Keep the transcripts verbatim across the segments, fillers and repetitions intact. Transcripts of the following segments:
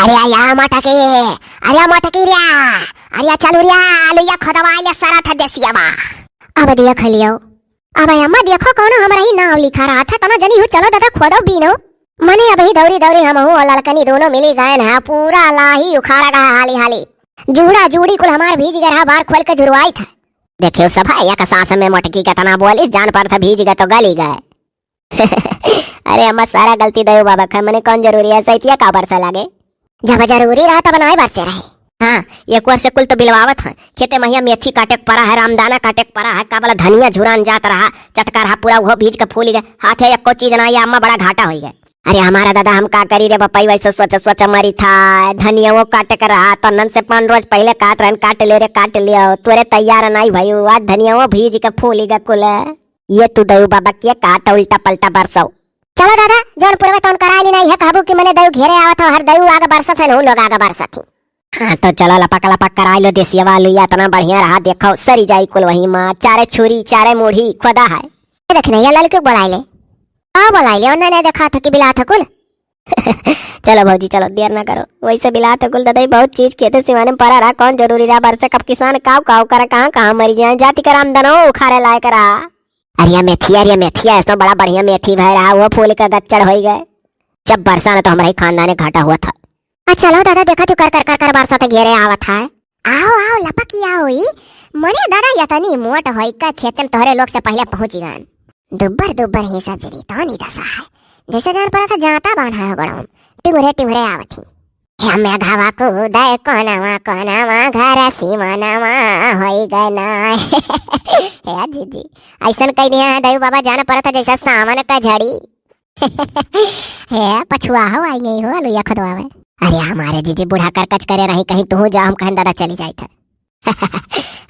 अरे या मटकी, अरे मटकी रे, अरे चलू रे, लुइया खोदवाइ ले सरत है देसिया बा। अब देख लियो, अब अम्मा देखो कौनो हमरा ही नाव लिखा रहत है, तना जनी हूँ, चलो दादा खोदो बीनो। मने अबही दौरी दौरी हमहू और ललकनी दोनों मिली गएन है, पूरा लाही उखाड़ा गया हाली हाली। जूड़ा जूड़ी कुल हमार भीज गए रहा, बार खोल के जुरवाइत है। देखियो सब है, एक सांस में मटकी केतना बोली, जान पड़त है भीज गए तो गली गए। अरे अम्मा, सारा गलती दयू बाबा का है, मने कौन जरूरी है, सैतिया का बरसा लागे? जब जरूरी रहा तब नाय बरसे रहे। हाँ, एक वर्ष कुल तो बिलवावत है, खेते महिया मेथी काटे के परा है, रामदाना काटे के परा है, का बोला धनिया झुरान जात रहा, चटका रहा पूरा, उहो भीज के फूल गए, हाथे एको चीज ना आया, अम्मा बड़ा घाटा होई गए। अरे हमारा दादा, हम का करी रे बपई, वैसे सोच सोच मरी था, धनिया वो काटे के रहा, तो नन से पाँच रोज पहले काट रहन, काट ले रे, काट लियो, तोरे तैयार नाई भयू, आज धनिया वो भीज के फूल गए कुल। ये तू दयू बाबा के का त उल्टा पलटा बरसौ। चलो दादा, जौन पुरवे तौन कराय ली ना, इहे कहबू कि मने दयू घेरे आवत हो, हर दयू आगे बरसत है, नहू लोग आगे बरसत ही। हाँ, तो चलो लपक लपक कराय लो देसिया वालू, ये इतना बढ़िया रहा, देखो सरी जाई कुल वही माँ, चारे छुरी, चारे मुढ़ी खोदा है। ये देख नहीं, ये ललकी को बुलाय ले। का बुलाय ले, उन्हें नहीं देखा था कि बिला था कुल। चलो भौजी, चलो, देर ना करो। वैसे बिलात कुल ददई बहुत चीज खेते सिवाने में परा रहा, कौन जरूरी रहा बरसे, कब किसान काव काव करे, कहाँ कहाँ मरी जाए, जाति का रामदनो उखाड़े लायक रहा। अरे मेथिया, अरे मेथिया, ऐसो बड़ा बढ़िया मेथी भय रहा, वो फूल का गच्चड़ होई गए। जब बरसा न तो हमरा ही खानदाने घाटा हुआ था। आ चलो दादा, देखा तू कर कर कर कर बरसा तो घेरे आवत है। आओ आओ लपकी आओ ई, मने दादा यतनी मोट होई का खेते में तोहरे लोग से पहले पहुँच गन। दुब्बर दुब्बर ही सब जरी तौनी दसा है, जैसे जान पड़ा था जाता बांधा है गोड़ों, टिंगुरे टिंगुरे आवत ही। हे मेघवा कूदे कोनवा कोनवा घर सिमनवा होई गए ना। हे जीजी, ऐसन कह दिया है दयू बाबा, जान पड़ा था जैसा सावन का झड़ी। हे पछुआ हो आई गई हो लुइया खोदवा में। अरे हमारे जीजी बूढ़ा करकच करे रही, कहीं तू जा हम कहें दादा चली जाए था।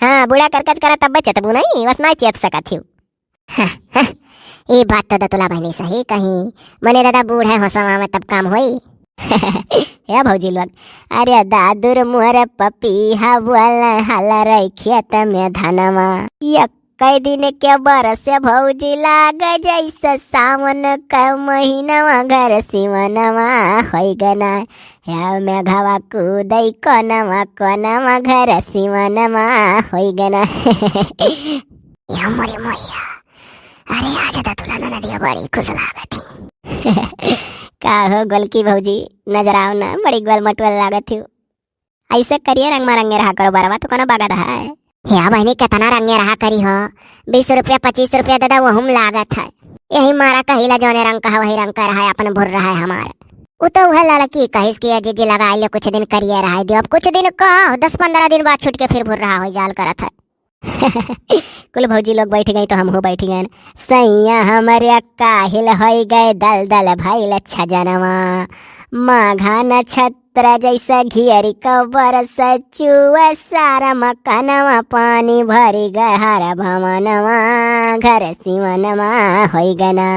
हाँ, बूढ़ा करकच करे तब चेतबू नहीं, बस नहीं चेत सकत ही। ई बात तो दतुला बहनी सही कही, मने दादा बूढ़े हो समा में तब काम होई। हे भौजी लोग, अरे दादुर मोर पपीहा बोल हल रही खेत में धनवा। एक कई दिन के बरस भौजी लाग जैसे सावन के महीनवा घर सिवनवा होई गना। हे मेघवा कूदई कोनवा कोनवा घर सिवनवा होई गना। या मोरे मोया, अरे आज तो तुला ननदिया बड़ी खुश लागत ही। का हो गोलकी भौजी, नजर आओ ना, बड़ी गोल मटोल लागत ही। ऐसे करिए रंग मा रंगे रहा करो बरवा, तो कोनो बगत है। हे बहनी, कितना रंगे रहा करी हो, बीस रुपया पच्चीस रुपया दे दे, वहुम लागत है। यही मारा कहिला जौने रंग कहा वही रंग का रहा है, अपन भुर रहा है हमार। उ तो वह लड़की कहिस कि ये जीजी लगाई ले, कुछ दिन करिए रहा दियो, अब कुछ दिन का दस पन्द्रह दिन बाद छूट के फिर भुर रहा हो जाल करत है। कुल भौजी लोग बैठ गई तो हमहू बैठ गए। सैया हमरे काहिल होई गए दल दल भइल छजनवा। माघा नक्षत्र जैसे घियरी क बरस चुए सारा मकानवा पानी भरी गए हर भवनवा घर सिवनवा होई गना।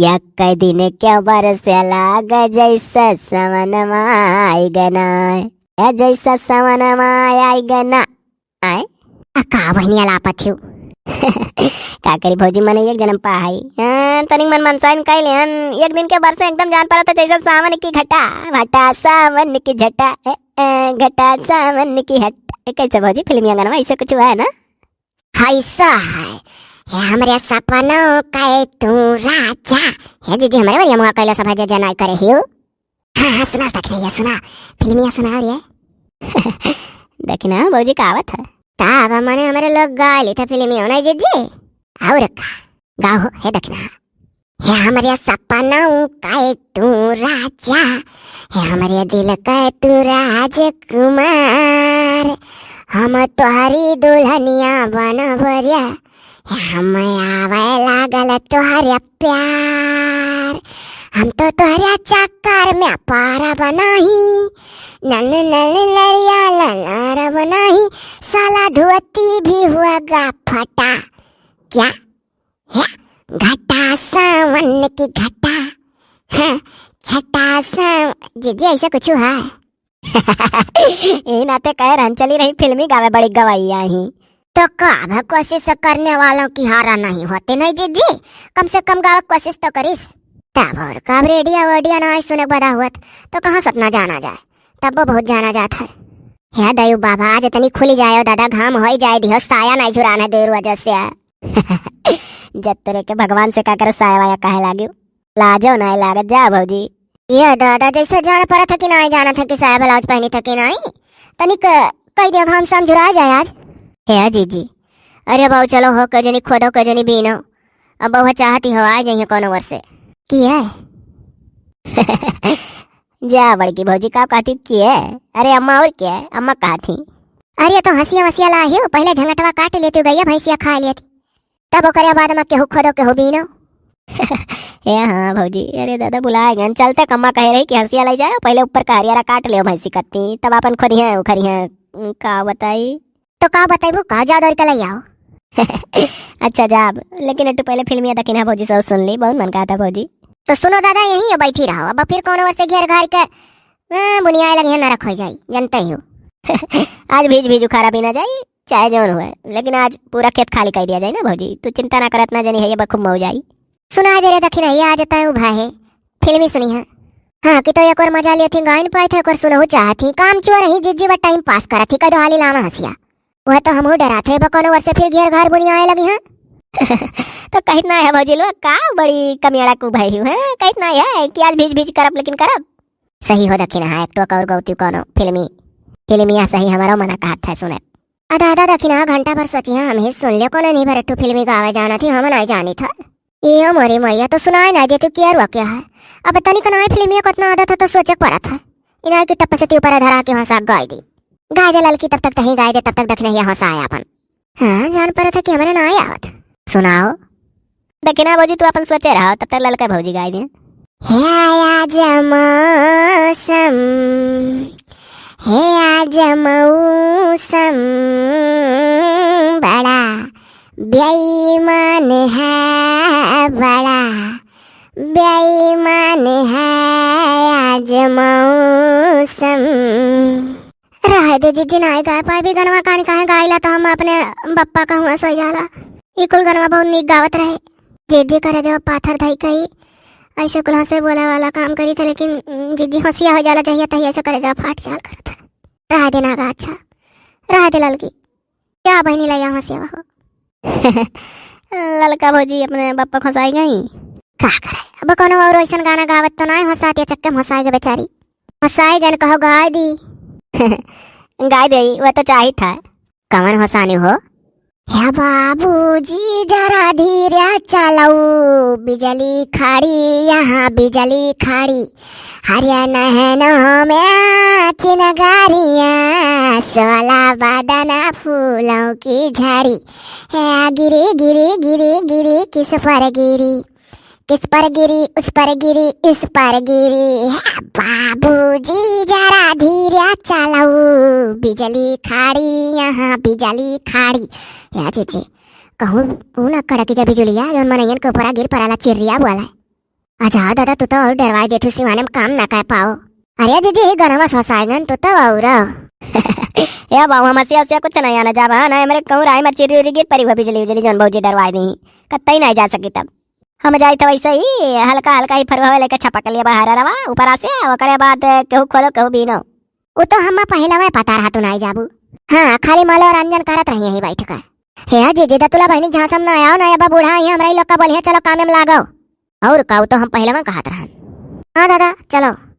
एक दिन के बरस लाग जैसे सवनवा आई गना। ए जैसे सवनवा आई गना। आए? आ का बहनी अलापत हिउ? का करी भौजी, मने एक जन्म पा हई। हाँ, तनिक मन मनसाइन कइ लेहन। एक दिन के बरसे एकदम जान पड़ा था जैसे सावन की घटा, घटा सावन की झटा, ए, ए, घटा सावन की हटा। ए, कैसे भौजी फिल्मिया गाना ऐसे कुछ हुआ है ना? ऐसा है। हे हमरे सपनों के तू राजा। हे दीदी, हमरे बरिया मुआ कैले सब है जे जनाई करे हिउ। हाँ, हाँ, सुना, दखिना, ये सुना, फिल्मिया सुना रे। दखिना, भौजी का आवत है? तब मने हमरे लोग गाली था फिल्मिया, नहीं जीजी? और का? गाओ हो, हे दखिना। हे हमरे सपनों का तू राजा, हे हमरे दिल का तू राजकुमार, हम तोहरी दुल्हनिया बनब रे, हमें आवे लागल तोहरे प्यार। हम तो तोहरे चक्कर में पारब नहीं, नल नल लरिया ललारब नहीं, साला धोती भी हुआ गा फटा। क्या? है? घटा सावन की घटा, हाँ, छटा साव-, जीजी, ऐसा कुछ है? यही नाते कह रहन चली रही फिल्मी गावे बड़ी गवैया ही। तो का अब कोशिश करने वालों की हारा नहीं होती नहीं जीजी, कम से कम गावे कोशिश तो करिस। तब और का अब रेडियो वेडियो ना सुने के बदा हुआ तो कहाँ सतना जाना जाए, तब्बो बहुत जाना जात है। हे दयू बाबा, आज तनी खुली जायो दादा, घाम होई जाए दिहो, साया नाई झुरान है देर वजह से। जब तोरे के भगवान से का करे, साया वाया काहे लागियो? लाजो नाई लागत, जा भौजी। ये दादा, जैसे जान परत है कि नाई जानत है कि साया ब्लाउज पहनी था कि नाई, तनिक कह दियो घाम साम झुरा जाए आज। हे जीजी, अरे बाऊ चलो हो, के जनी खोदो, के जनी बीनो। अब बउआ चाहती हो आ जाइए कोनो वर्षे। किए? जा बड़की भौजी, का कहती किए? अरे अम्मा और क्या? अम्मा कहती। अरे तो हंसिया वसिया ला ही, पहले झंगटवा काट लेती, गैया भैंसिया खा लेती, तब ओकरे बाद में केहू खोदो केहू बीनो। ए हाँ भौजी, अरे दादा भुलाए गन, चलते कम्मा कहे रही कि हंसिया ले जाए, पहले ऊपर का हरियारा काट ले भैंसी कत्ती, तब अपन खोदिहे उखरिहे। का बताई? तो का बतैबू, का जादू के लई आओ? अच्छा जाब, लेकिन एटू पहले फिल्मिया दखिन हा भौजी, सब सुन ली, बहुत मन कहत है भौजी। तो सुनो दादा, यहीं बैठी रहो, अब फिर कोनो ओर से घेर घार के, हाँ, बुनियाए लगी है, नरक हो जाई, जनते ही हो। आज भीज भीज उखारा बीना जाई, चाहे जौन हुए, लेकिन आज पूरा खेत खाली कर दिया जाए ना भौजी, तू चिंता ना कर, इतना जनी है ये बखूब मऊ जाई। सुनाई दे रे दखिन, ये आज तय उभा है, फिल्मी सुनी है। हाँ, कि तो एक और मजा लेत ही, गाइन पाए थे, एक और सुनहु चाहत ही। काम चोर ही, जिज्जी बा टाइम पास करत ही, कह दो हाली लावा हंसिया। वह तो हमहू डरात है, बा कोनो वर्षे फिर घेर घार बुनियाए लगी हैं। तो कहित ना है भौजी लोग, का बड़ी कमियाड़ा को भाई हूँ, हैं? कहित ना है कि आज भीज भीज करब, लेकिन करब। सही हो दखिन, हाँ, एक टोक और गौती कोनो फिल्मी, फिल्मिया सही हमारा मना कहत है सुने। अदा, अदा, दखिन, हाँ, घंटा भर सोची, हाँ, हम ही सुन ले, कोनो नहीं भरे, तू फिल्मी गावे जाना थी, हम नहीं जानी था। ए मोरी मैया, तो सुनाई ना देती, क्या रुआ क्या है? अब तनिक नाई फिल्मिया को इतना आदत है तो सोचे के पड़त है। इनाई की टप्प से ती ऊपर धरा के हंसा गाय दी। गाय दे ललकी, तब तक तही गाय दे, तब तक दखिन हिया हंसा आया अपन। हाँ, जान पड़त है कि हमरे नाई आवत। सुनाओ। दखिन भौजी, तू अपन सोचे रहो, तब तक ललका भौजी गाय दे। हे आज मौसम, हे आज मौसम बड़ा बेईमान है, बड़ा बेईमान है आज मौसम। रहे दे जिज्जी, नाई गाय पाए भी गनवा, कानी काहे गाइला, तो हम अपने बप्पा का हुआ सोई जाला। ई कुल गनवा बहुत नीक गावत रहे। जिज्जी करे जो पाथर धई कई, ऐसे कुल हंसे बोले वाला काम करी थे, लेकिन जिज्जी हंसिया हो जाला जहिया तहिया, ऐसे करे जो फाट चाल करत है। रहे दे नागा, अच्छा रहे दे ललकी। क्या बहिनी लैया हंसिया हो? ललका भौजी अपने बप्पा खोसाई गई। का करे, अब कोनो और ऐसन गाना गावत तो नाई, हंसाती चक्के में हंसाई गए बेचारी। हंसाई गन कहो गाय दी। गाय दे, वह तो चाहित है। कवन हंसानी हो? हे बाबूजी जरा धीरे चलाओ, बिजली खड़ी यहाँ बिजली खड़ी, हरिया नहनों में चिनगारियाँ, सोला बदना फूलों की झड़ी। हे गिरी गिरी गिरी गिरी किस पर गिरी, किस पर गिरी, उस पर गिरी, इस पर गिरी। हे बाबूजी जरा धीरे चलाओ, बिजली खड़ी यहाँ बिजली खड़ी। या जीजी, कहूँ ऊ ना कड़की जा बिजुलिया, जौन मनैयन के ऊपरा गिर पड़ाला चिर्रिया बोला। अच्छा दादा, तू तो और डरवाई देथू, सिवाने में काम ना कर पाओ। अरे जीजी, ही गनवा सोसाएगन, तू तो और। ए बाबू, हम हंसिया हंसिया कुछ नहीं आना जाबा, ना हमरे कहूँ राय में चिर्री उर्री गिर पड़ी हुआ बिजली उजली, जौन भौजी डरवाई दी, कतई नहीं जा सकी तब। हम जाई तो वैसे ही हल्का हल्का ही फरुआ लेके छपक लिया बाहर रवा, ऊपर से, ओकरे बाद केहू खोलो, केहू बीनो। उ तो हम पहिलवे पता रहा तू नाई जाबू। हाँ, खाली मनोरंजन करत रही यही बैठ के। हे जीजी, दतुला बहिनी झांसम ना आओ ना, अब बूढ़ा आई है, हमरा ई लोग का बोलिए, "चलो कामे में लागो।" और का, उ तो हम पहिलवे कहत रहन। हाँ दादा, चलो।